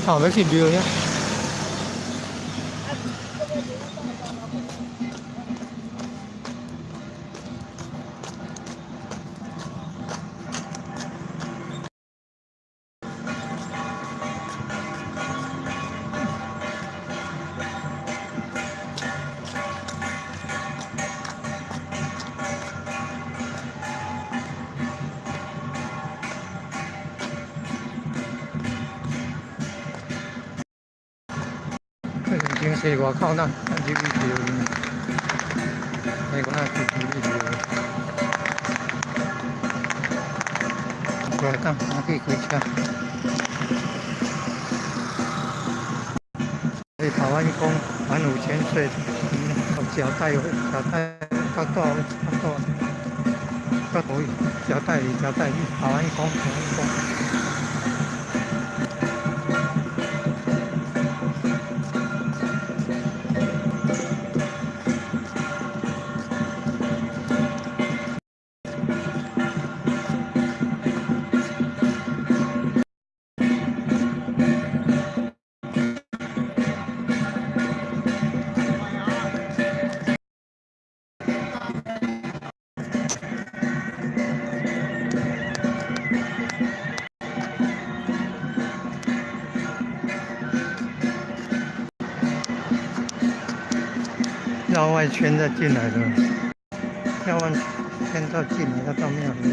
哦，欲去廟遐。清水外口咱咱入去庙里，那个咱去入去庙。过来等，我去开车。去台湾讲含五千岁，食带食带较大较大较大，食带食带去台湾讲台湾讲。繞外圈再進來的，繞外圈再進來，再到廟裡面。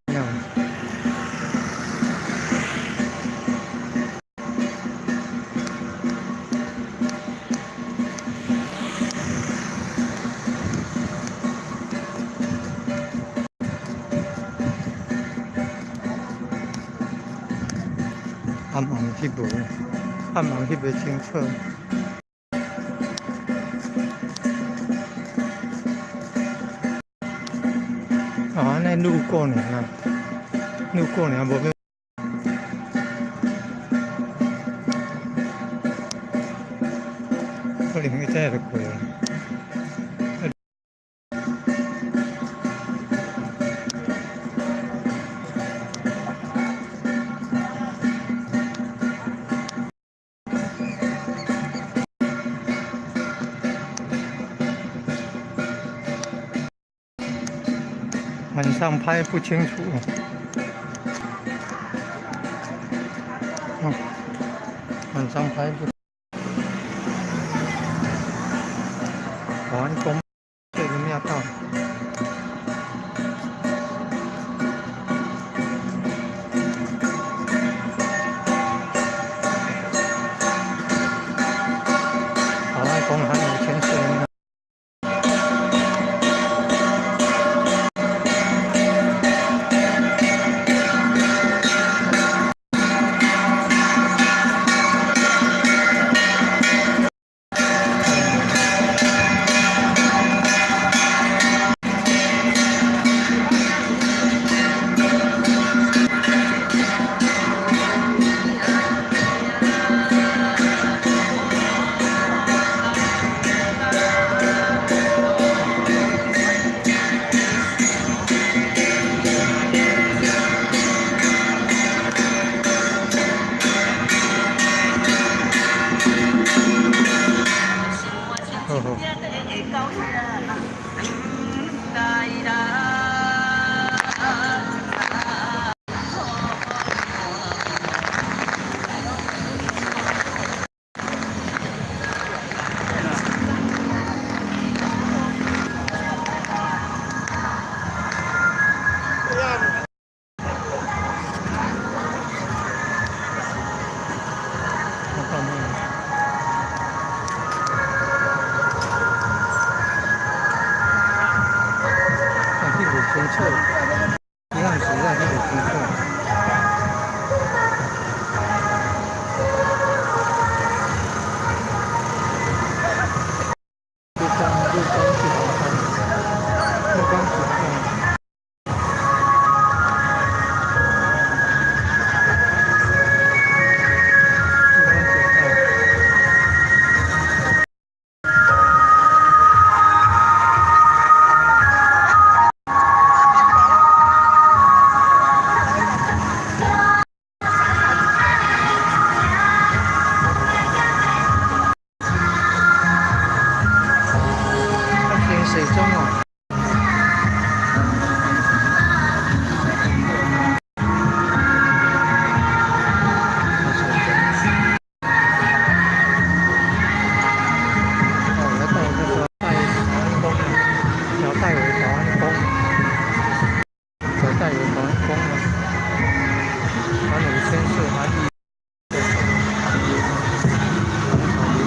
廟。暗暗翕無，暗暗翕袂清楚。啊，按呢路過爾啦，路過爾無欲。可能伊這就過啦。晚上拍不清楚。嗯，晚上拍不。保安宮這個廟道。保安宮還有千歲廟。好好。我到廟。啊，翕袂清楚，彼暗時咱翕袂清楚。鹿港，鹿港是紅山，鹿港是紅。鹿港是紅。水中哦。水中。哦，來到那個帶保安宮，小戴維保安宮，小戴維保安宮啊，滿5000歲含義的紅草林。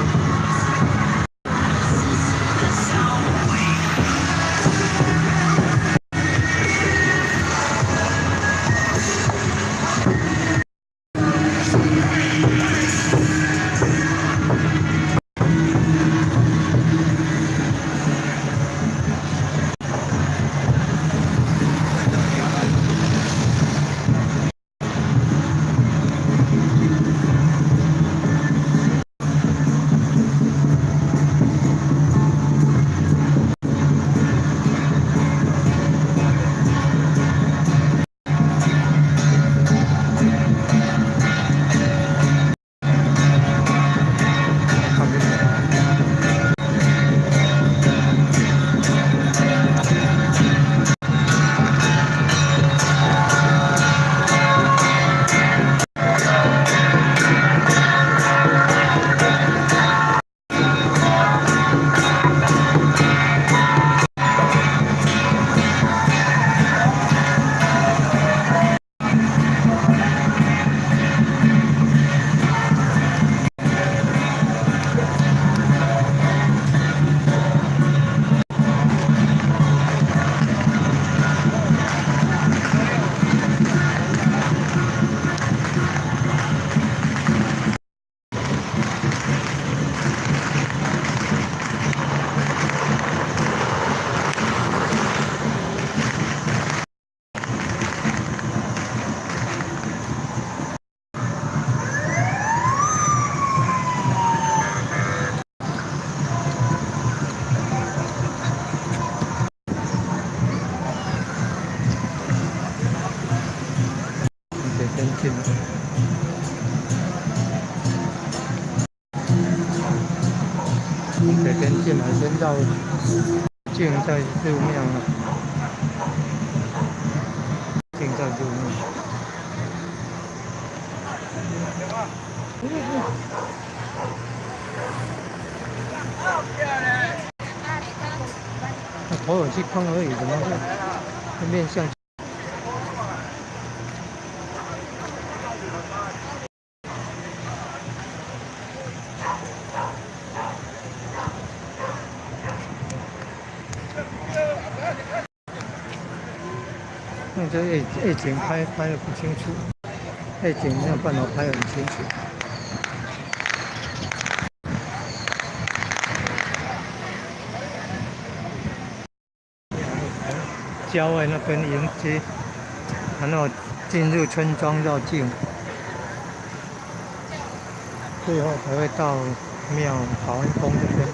這邊進。這邊進來，先繞境再入廟啊，境再入廟。那投影機看而已，怎麼會面向？那這夜景拍得不清楚，夜景沒有辦法拍很清楚。郊外那邊迎接，然後進入村莊繞境，最後才會到廟保安宮這邊。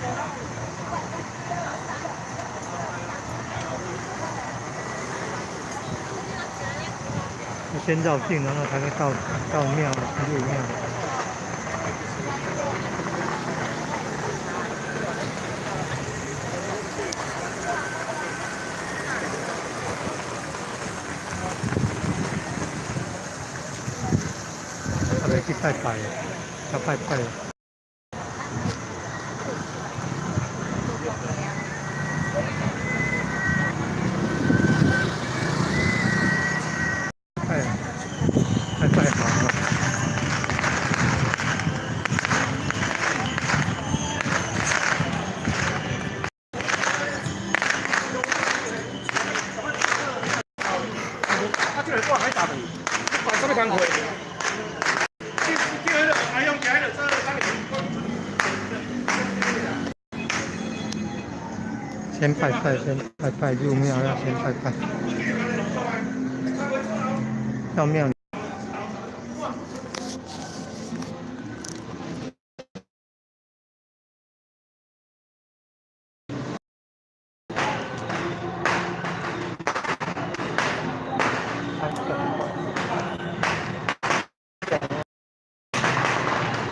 先繞境，然後才會到廟入廟。還未去拜拜，要拜拜。拜，拜拜好了。啊，這個掛海打的，掛什麼工課？叫彼个阿勇行彼个做等下。先拜拜，先拜拜，入廟要先拜拜。到廟裡。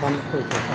三個走吧。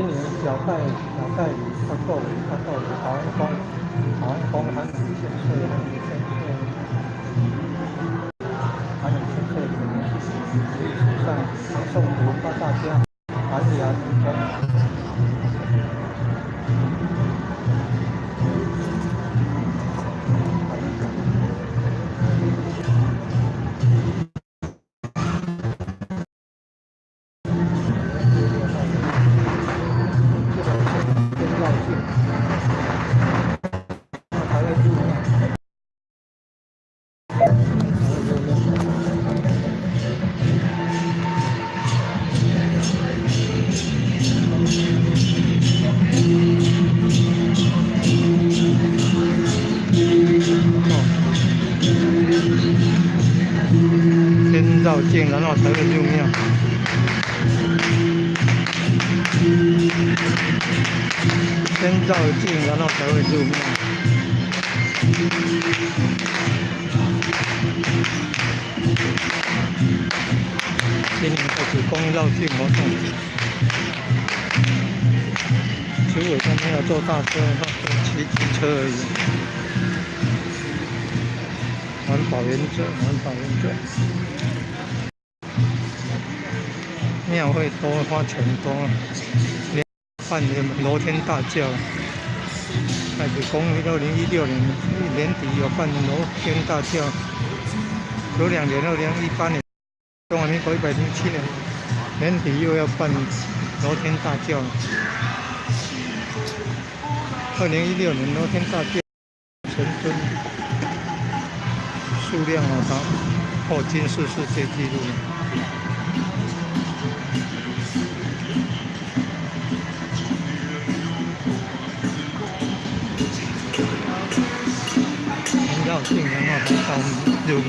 今年小戴里八股尾桃园宫，桃园宫韩语千岁，韩语千岁，韩语千岁可能是历史上唐宋图八大家韩雅之中。先绕境，然後才會入廟。才會入廟。哦，先繞境，然後才會入廟。先繞境，然後才會入廟。今年開始公繞境活動，主委都沒有坐大車，他坐騎機車而已。環保原則，環保原則。廟會多，花錢多，連辦羅天大醮，開始講2016年年底有辦羅天大醮，隔2年，2018年，中華民國107年年底又要辦羅天大醮。2016年羅天大醮成尊數量啊，它破金氏世界紀錄。先繞境，然後才到入廟。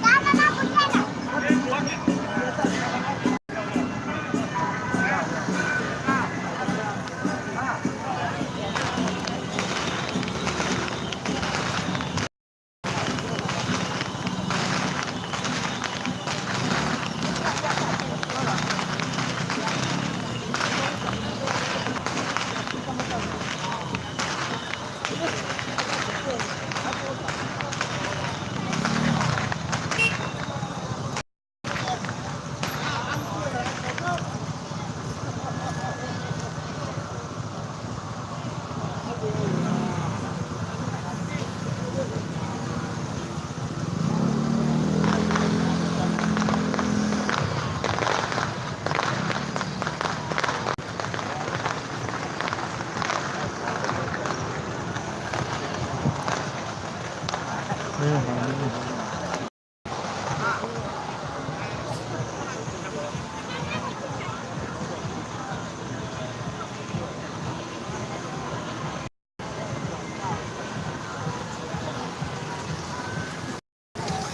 爸媽不見了。沒有沒有。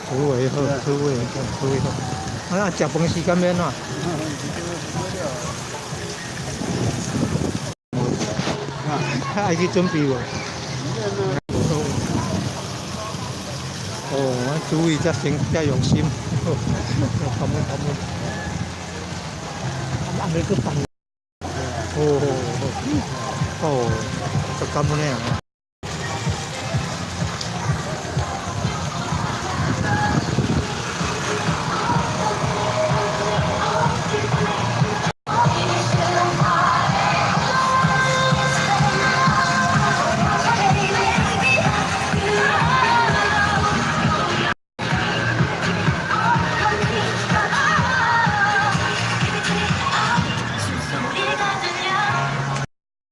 主委好，主委好，主委好。啊，食飯時間欲按怎？愛去準備無？哦，阮主委遮先遮用心，感恩感恩。啊，欲閣放？哦哦，足感恩的啊！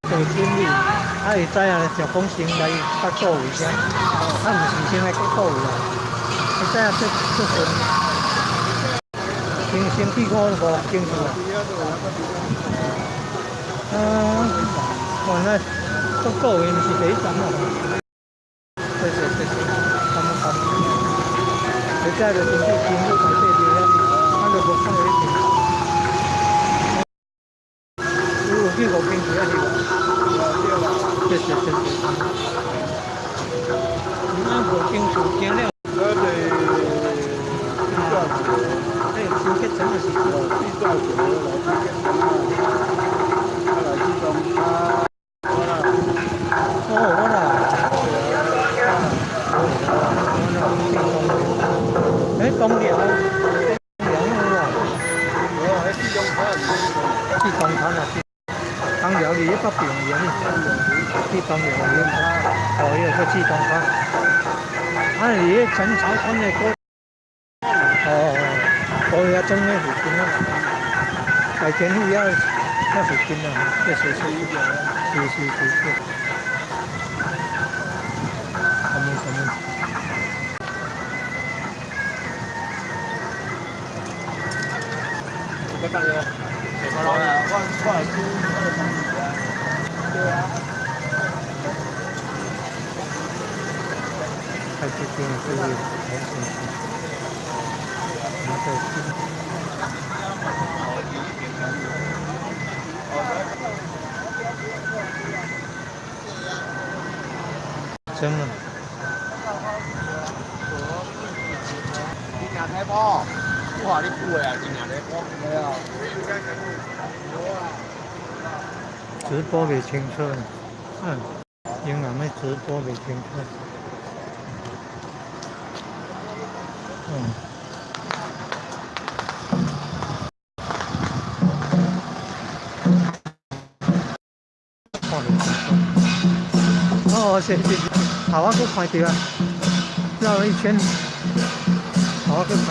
做經理，啊會知影食講先來較倒位遮，啊毋是先來較倒位啊，會知影足足順，先去五間厝啊。啊，原來足倒位毋是第一站啊。謝謝謝謝，感恩感恩。會知就先去經理台底樓遐，啊就無看到彼邊。謝謝謝謝。啊，無經厝驚了。我哋哎，清潔層就是。地大橋來清潔層啊，啊來這種啊，我啦。哦，我啦。哎，東寮，東寮有啊。哦，喺地中海。地中海啊，東寮離北邊而已。地東寮離，哦，伊個叫地中海。啊，離陳潮村的高，哦，高遐庄的附近啊，大田府遐遐附近啊，這是是是是是是。什麼什麼？我我對啊。在這邊是好神奇，那個。真的。真正睇波，我話你久的啊，真正睇波，對啊。直播袂清楚，嗯，英南的直播袂清楚，嗯。看袂清楚。哦，謝謝，好，我閣看著啊，繞了一圈，好，我閣看。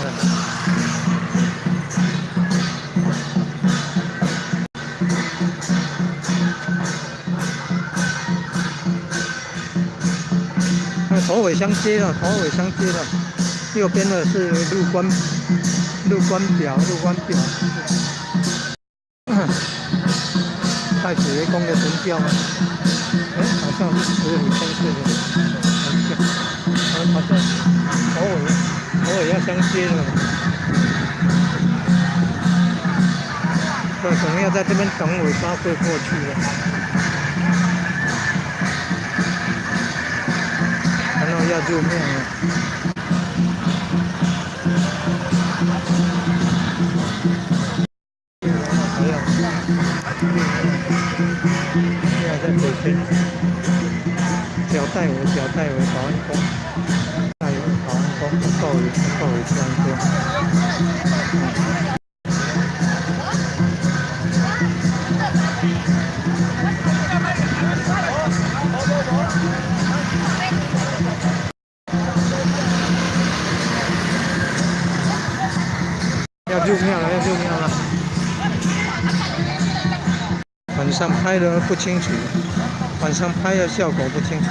頭尾相接了，頭尾相接了。右邊的是入關，入關表，入關表。太子爺公的神轎啊，哎，好像是慈禧天賜的神轎，好像頭尾頭尾要相接了。對，可能要在這邊等尾巴會過去了。然後要入廟了。還要現在在北邊，小帶尾，小帶尾，保安宮，帶尾保安宮，夠位，夠位，這樣多。要入廟了，要入廟了。晚上拍的不清楚，晚上拍的效果不清楚。